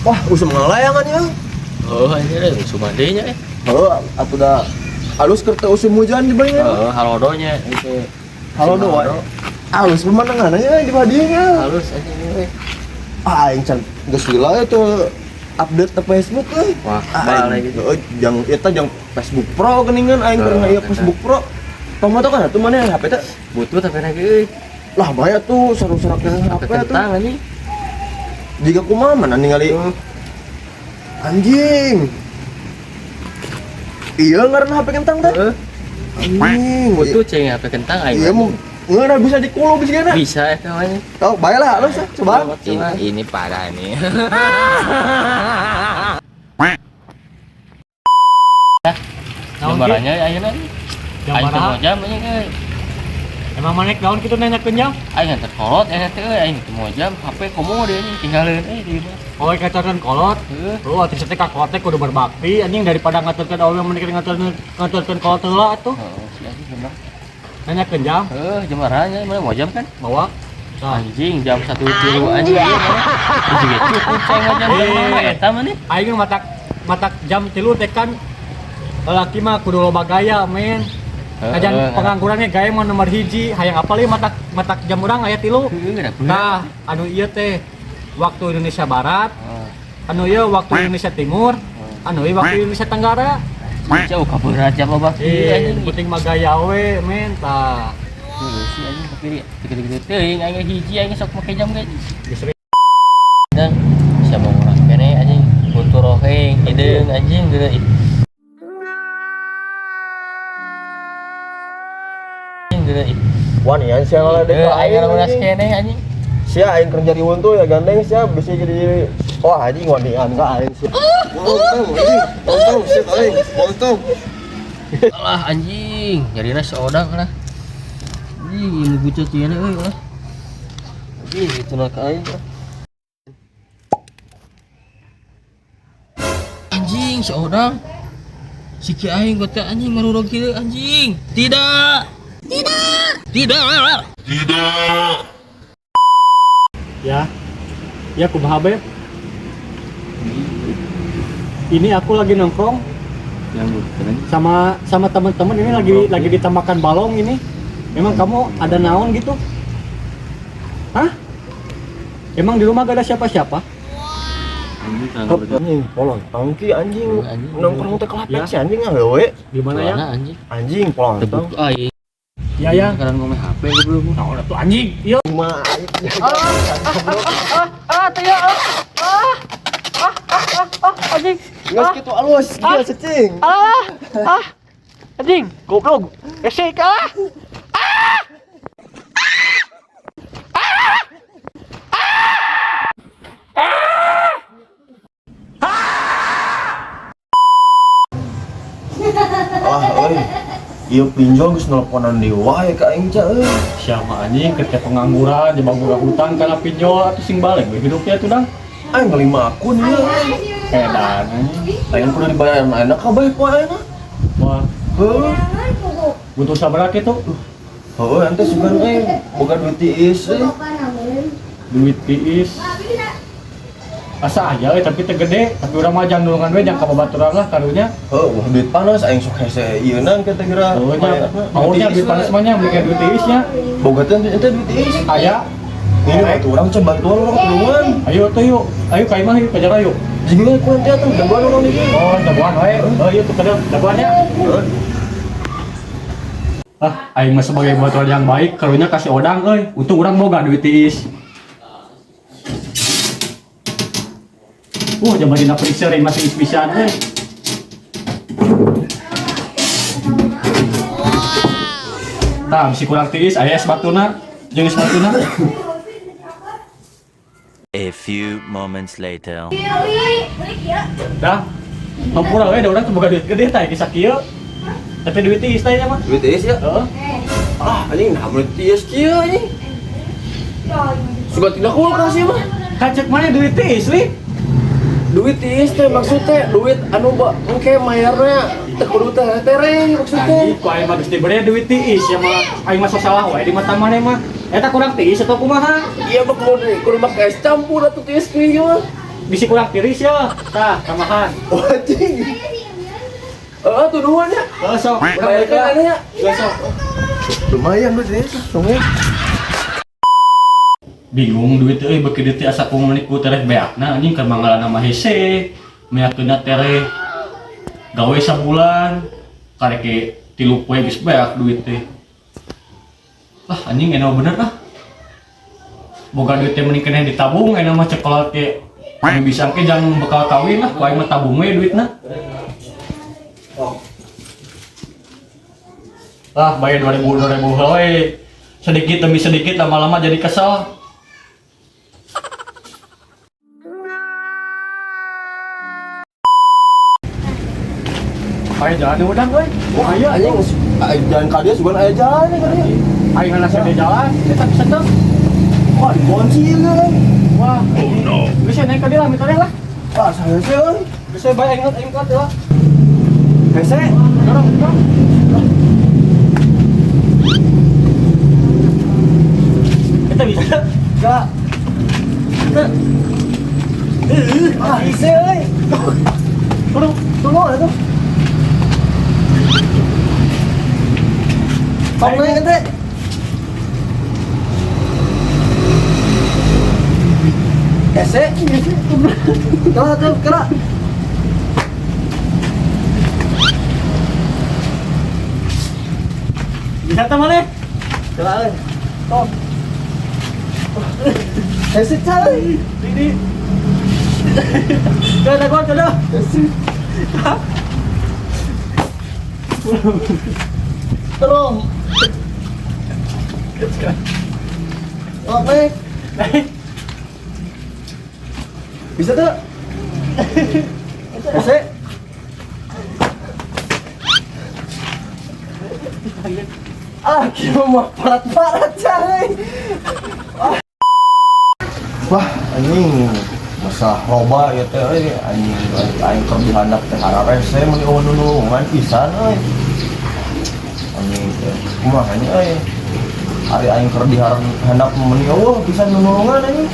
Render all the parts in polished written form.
Wah, usum ngalayangan ya. Oh, ini deh, usum adenya eh. Heuh, atuh da alus keur teu usum hujan di bae. Heeh, halodonya itu. Halodo wae. Alus pemandangan ya di dieu nya. Halus anjing euy. Ah, aing can geus lila itu update ke Facebook euy. Wah, Ah, balik aing gitu. heuh, jang eta jang Facebook Pro geuningan aing keur Heeh, ieu eta. Facebook Pro. Tong moto kan atuh maneh HP teh. Butuh tapi lagi euy. Lah bahaya tuh saru-saru HP tuh. Kentang anjing. Jika kumaha mana ningali anjing. Iya ngaran HP kentang teh. Heeh. Anjing. Butuh ceng HP kentang aing. Iya mau ngeunah bisa dikulu bisa gana. Bisa eta mah anjing. Oh, baiklah halus ah, coba. Ini parah nih. Gambarannya ayeuna. Aing teu mau jam anjing euy. Emang manek daun kitu nanyakeun jam? Aing nganter kolot eta teh euy, aing teu mau jam HP komo deui anjing tinggalin euy di imah. Oh, ngaturkeun kolot. Heeh. Oh, atuh teh ka kolot teh kudu berbakti anjing daripada ngaturkeun awewe mending ngaturkeun kolot heula atuh. Heeh, si anjing bener. Nanyakeun jam, Heeh, jam mana mau jam kan? bawa. Tah. Anjing jam 1 tilu anjing ieu mana? Anjing cukup ceng jam Eh. eta mah nih. Aing mah matak matak jam 3 teh kan lelaki mah kudu loba gaya, men. Kajan penganggurannya gaya mah nomor hiji, hayang apal ieu matak matak jam urang aya 3. Heeh, Nah, anu ieu teh waktu Indonesia Barat, anu ieu waktu Indonesia Timur, anu ieu waktu Indonesia Tenggara. Jauh kaberat jam loba kieu Eh, anjing. penting mah gaya we, men tah. Heeh, si anjing tapi teu teuing aing hiji aing sok make jam ge. Geus Dan siapa urang kene anjing buntu roheng hideung anjing geuh. Anjing geuh. Wanian sia ngaledek Heuh, ka aing aing. ngarangunas Anjing. kene anjing. Sia aing kerja di Wuntu ya gandeng sia bisa jadi wah anjing wanian ka aing sia. Untung anjing, untung sia aing, untung. Alah anjing, nyarina seodang lah. Anjing, ini bucat ieu euy lah. Anjing, itu nak ka aing lah. Anjing, seodang. Si ki aing gua teh anjing marurog kieu anjing. Tidak. Tidak. Tidak. Ya. Ya kumaha Beb? Ini aku lagi nongkrong sama sama teman-teman ini lagi ditambahkan balong ini. Memang kamu ada naon gitu? Hah? Emang di rumah gak ada siapa-siapa? Anjing, polong tangki anjing. Anjing. Nongkrong teh kelapek Ya. si anjing ah we. Di mana ya? Anjing? Anjing polong Tebuk aing. Ya ya. Sekarang ngomong HP belum. Nah, udah tuh anjing. Iya. Mah Anjing. geus kitu alus, gila cecing. Anjing. Goblok. Esek ah. Ah euy. Ieu pinjol geus nelponan deui wae ka aing ca euy. Siapa anjing ketika pengangguran, jebak boga hutang karena pinjol atau sing balik we hidupnya tuh dang. Aing ngelima akun ieu. Edan anjing. Aing kudu dibayar enak kabeh poe ayeuna. Wah, Heuh. butuh sabar kitu. Heuh, ente sugan euy boga duit tiis euy. Duit tiis. Asa aja we tapi teu gede, tapi urang mah jang nulungan we jang ka babaturan lah karunya. Heuh, wah duit panas aing sok hese ieu na engke teh geura. Oh nya, maunya duit panas mah nya beli duit tiis nya. Boga teh ente duit tiis. Aya. Ini waktu urang can bantuan urang tulungan. Ayo tuh yuk. Ayo ka imah yuk kejar yuk. Jigina ku ente atuh dagoan urang di dieu. Oh, jagoan we. Oh iya tuh kadang jagoannya. Heuh. Ah, aing mah sebagai baturan yang baik, karunya kasih odang euy. Untung urang boga duit tiis. Zaman dina freezer aing masih pisan euy. Tah, bisi kurang tiis aya es batuna, jeung es batuna. A few moments later. Dah. Hampura we da urang teu boga duit gede tah kisah kieu. Tapi duit tiis teh nya mah. Duit tiis ya? Heeh. Ah, anjing nah duit tiis kieu anjing. Suka tidak kulkas ieu mah. Kacek mana duit tiis li? Duit tiis teh maksudnya duit anu ba engke mayarna teu kudu teh tereng maksudnya. Anjing, ku aing mah geus dibere duit tiis ya mah aing mah sok salah wae di mata maneh mah. Eta kurang tiis atau kumaha? Iya mah kudu kudu make es campur atuh tiis kieu mah. Bisi kurang tiris ya. Tah, tambahan. Oh, anjing. Heeh, tuh nuhun nya. Heeh, sok. Bayar kan nya. Heeh, sok. Lumayan duit ini, lumayan. Bingung duit euy beuki dieu teh asa kumaha ku tereh beakna anjing keur manggalana mah hese. Meakeunna tereh gawe sabulan karek ge 3 poe geus beak duit teh. Ah anjing enak bener ah. Boga duit teh mending keneh ditabung enak mah cekolat ge. Nu bisa engke jang bekal kawin lah, ku aing mah tabung we duitna. Lah bayar 2000 2000 we. Sedikit demi sedikit lama-lama jadi kesel. Ayo jalan udah euy. Oh aya Anjing, jalan ka dia sugan aya jalan ka dia. Ayo ngasih di jalan, kita bisa tuh. Wah, dikunci ieu kan. Wah, oh no. Bisa naik ke dia lah, minta lah. Wah, saya sih euy. Bisa bayar ingat ingat lah. Hese. Dorong, dorong. Kita bisa. Enggak. Ah, hese euy. Dorong. Tunggu atuh. Tong naik teh. Hese. Kela tuh, kela. Bisa tuh mana? Kela euy. Tong. Hese cai. Ini. Coba, coba, coba. Hese. Tolong. Oh, naik. Naik. Bisa tuh? Hese. Ah, kira mah parat-parat cai. Wah, anjing masalah loba ya teh euy anjing aing keur dihandap teh hararese meuni eueuh nulungan pisan euy. Anjing teh kumaha nya euy. Ari aing keur dihandap meuni eueuh pisan nulungan anjing.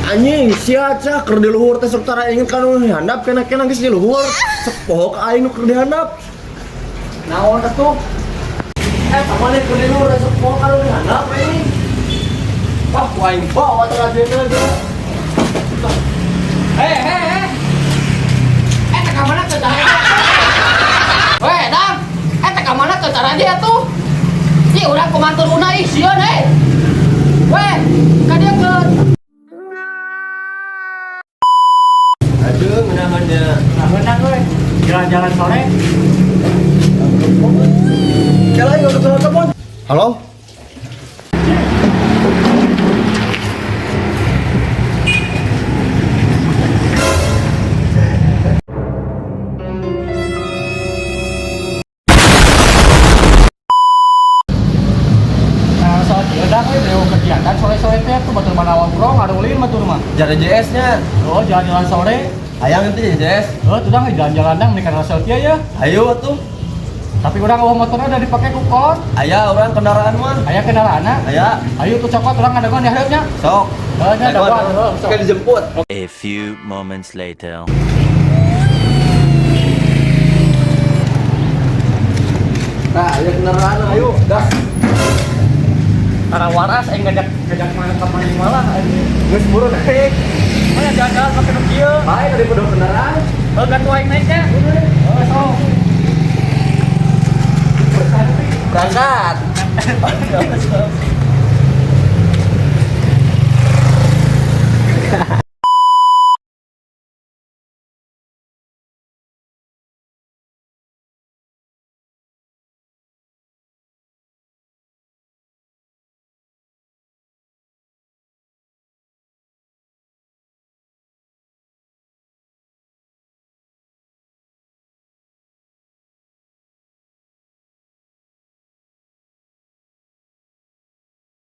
Anjing sia cah keur di luhur teh sok tara inget ka nu dihandap kena-kena geus di luhur. Sok poho ka aing nu keur dihandap. Naon atuh? Kamane keur di luhur teh sok poho ka nu dihandap anjing. Wah, ku aing bawa teh rajena teh. Hei, hei, hei. Teh ka mana teh cara dia? Weh, Dang. Teh ka mana teh cara dia tuh? Ih, urang kumaha turunna ih sieun hei. Weh, ka dieu keun. Aduh, ngeunahnya. Nah, menang euy. Jalan-jalan sore. Kela aing udah telepon. Halo? Nah, soal kieu dah euy, beliau kegiatan sore-sore teh tuh batur mana nongkrong, ngarulin batur mah. Jare JS nya. Oh, jalan-jalan sore. Hayang nanti JS. Oh, tuh dah jalan-jalan dang nih karena selfie ya. Ayo atuh. Tapi urang eueuh motornya udah dipakai ku kon. Aya urang kendaraan mah. Aya kendaraanna. Aya. Ayo tuh cokot urang ngadagoan di hareupnya. Sok. Heuh, nya dagoan, heuh, sok. Kayak dijemput. A few moments later. Nah, aya kendaraan ayo, gas. Tara waras aing ngajak mana ka mana malah anjing. Geus buru naik. Mana jalan-jalan pakai nu kieu. Bae daripada kendaraan. Heuh, gantu aing naiknya. Heuh, sok. Berangkat.